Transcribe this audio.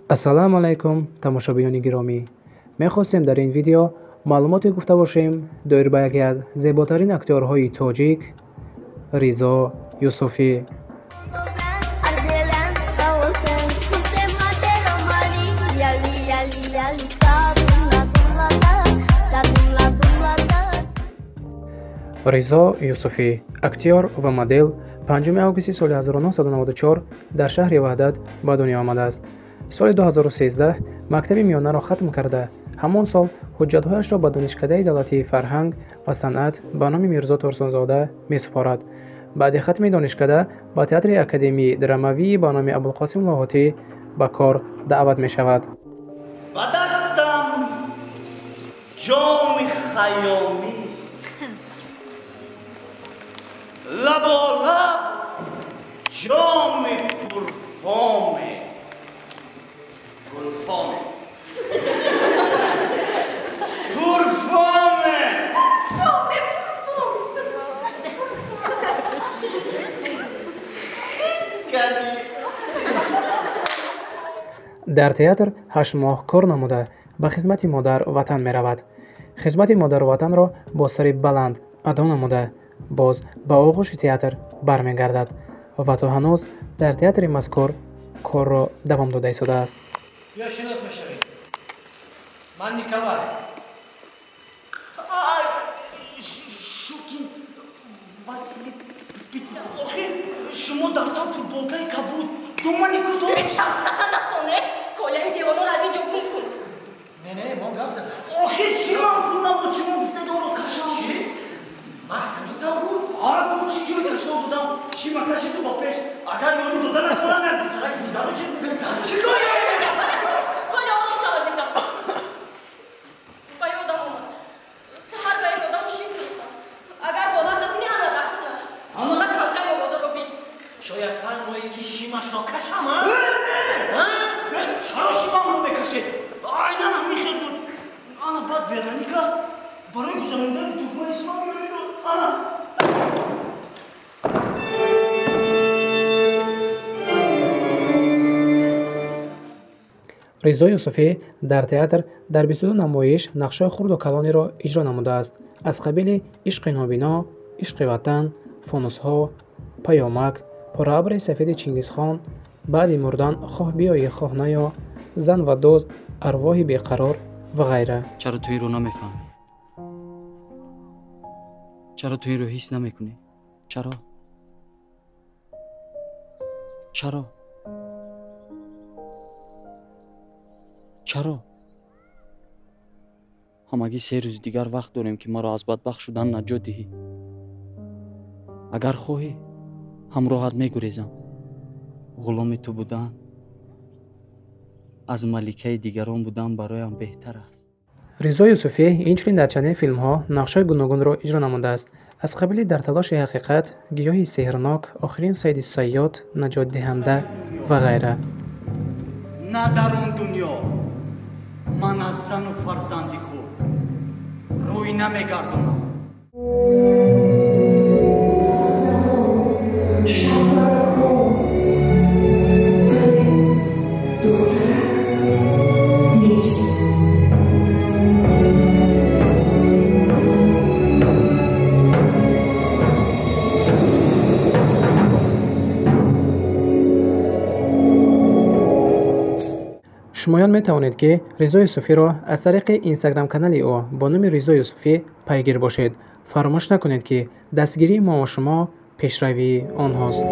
Ассалому алайкум, тамошобинони гиромӣ. Мехостем дар ин видео маълумоте гуфта бошем доир ба яке аз зеботарин актёрҳои тоҷик Ризо Юсуфӣ. Ризо Юсуфӣ, актёр ва модел, 5 августи соли 1994 дар шаҳри Ваҳдат ба дунё омадааст. Соли 2013 мактаби миёнаро хатм карда, ҳамон сол ҳуҷҷатҳояшро ба Донишкадаи давлатии фарҳанг ва санъат ба номи Мирзо Турсунзода месупорад. Баъди хатми донишкада ба театри академии драмавии ба номи Абулқосим Лоҳутӣ ба кор даъват мешавад. Ба дастам ҷоми хаёмист, лаболаб ҷоми пурфоме, гулфоме, пурфоме. Дар театр 8 моҳ кор намуда ба хизмати модар ватан меравад. Хизмати модару ватанро бо сари баланд адо намуда боз ба оғӯши театр бармегардад ва то ҳанӯз дар театри мазкур корро давом дода истодааст. Биё шинос мешавем. Ман Николай. Шукин Василий Петрович. Охир, шумо дар тан футболкаи кабуд, домани кузо. Сафсата нахонед, коляи девоноро аз ин ҷо гум кун. Не, не, мон гап задам. Охир, чӣ ман кунам бо чумо гуфтед онро кашам? Чӣ? Маҳз ҳамин тавр гуфт? А, гуфт чӣ ҷой кашол додам? Чӣ ма кашиду ба пеш? Агар ёрӣ дода натавонам, як духтараки дигаро чӣ мезанам? Чӣ кор? Коля, ором шав, азизам. Ба ёдам омад. Саҳар ба ин одам шим фурӯхтам. Агар бовар накунӣ, ана дар танаш. Шода камрам овозаро бин. Шояд фармоӣ ки шимашро кашам, а? Чаро шимамро мекашед? Айнан ҳамин хел буд. Ана баъд Вероника барои гузарондани тугмаи шимам ёрӣ дод. Ана. Ризо Юсуфӣ дар театр дар 22 намоиш нақшҳои хурду калониро иҷро намудааст, аз қабили ишқи нобино, ишқи ватан, фонусҳо, паёмак, пораабри сафеди Чингизхон, баъди мурдан хоҳ биёӣ хоҳ наё, зан ва дӯст, арвоҳи беқарор ва ғайра. Чаро ту инро намефаҳмӣ? Чаро ту инро ҳис намекунӣ? Чаро? Чаро? Чаро? Ҳамагӣ 3 рӯзи дигар вақт дорем, ки маро аз бадбахт шудан наҷот диҳӣ. Агар хоҳӣ, ҳамроҳат мегурезам. Ғуломи ту будан аз маликаи дигарон будан бароям беҳтар аст. Ризо Юсуфӣ инчунин дар чандин филмҳо нақшҳои гуногунро иҷро намудааст, аз қабили дар талоши ҳақиқат, гиёҳи сеҳрнок, охирин сайди сайёд, наҷотдиҳанда ва ғайра. На дар он дунё ман аз зану фарзанди худ рӯй намегардонам. Шумоён метавонед, ки Ризо Юсуфиро аз тариқи инстаграм-канали ӯ бо номи Ризо Юсуфӣ пайгир бошед. Фаромӯш накунед, ки дастгирии мо ва шумо пешравии онҳост.